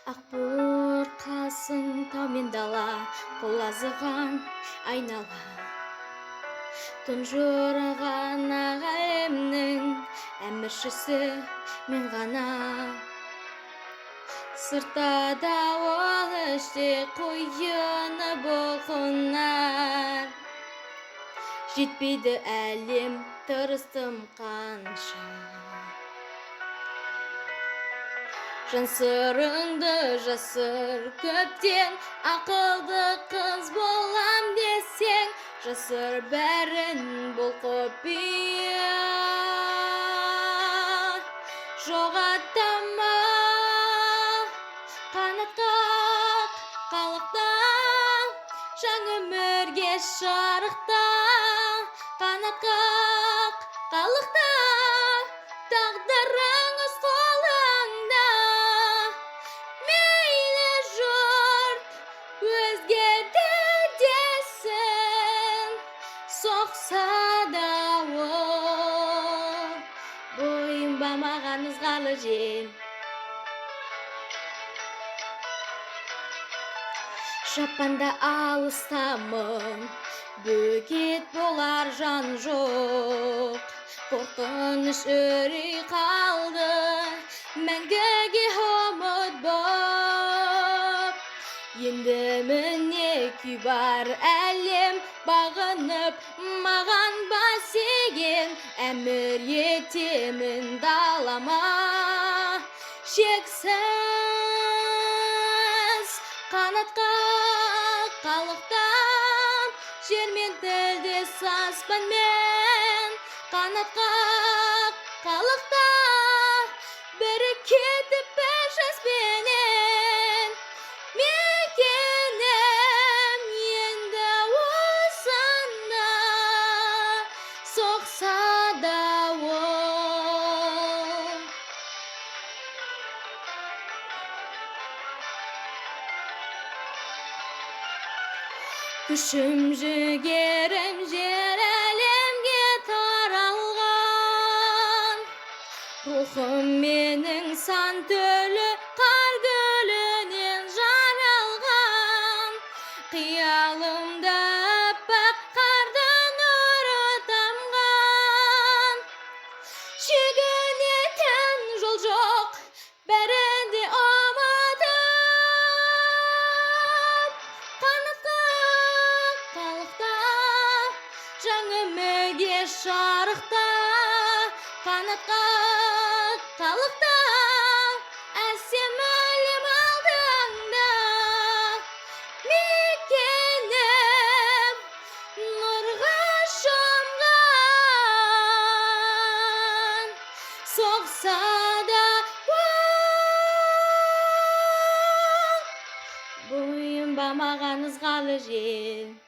Ақ бұрқасын тау мен дала, құлазыған айнала. Тұнжыраған ақ әлемнің әміршісі мен ғана. Сыртта дауыл, іште құйыны бұлқынар. Жетпейді әлем, тырыстым қанша. Жан сырыңды жасыр көптен, ақылды қыз болам десең, жасыр бәрін, бұл құпия. Жоғалтама, қанат қақ, қалықта, жаңа өмірге шарықта. Қанат қақ, қалықта, тағдырың өз қолыңда. Мейлі жұрт өзгерді десін, соқса дауыл, бойынба маған ызғарлы жел. Жапанда алыстамын, бөгет болар жан жоқ. Қорқыныш, үрей қалды мәңгіге ұмыт боп. Енді міне күй бар әлем бағынып маған бас иген, әмір етемін далама шексіз. Қанат қақ, қалықта, жермен тілдес аспанмен. Қанат қақ, қалықта, бірі кетіп бір жаспенен. Мекенім енді осында, соқса дауыл. Күшім, жігерім жер әлемге таралған. Рухым менің сан түрлі қар гүлінен жаралған. Қиялымда аппақ қардан нұры тамған. Шегінетін жол жоқ, бәрін де ұмытып. Қанат қақ, қалықта, жаңа өмірге шарықта. Қанат қақ, қалықта, әсем әлем алдыңда. Мекенім нұрға шомған, соқса да бойынба маған ызғарлы жел.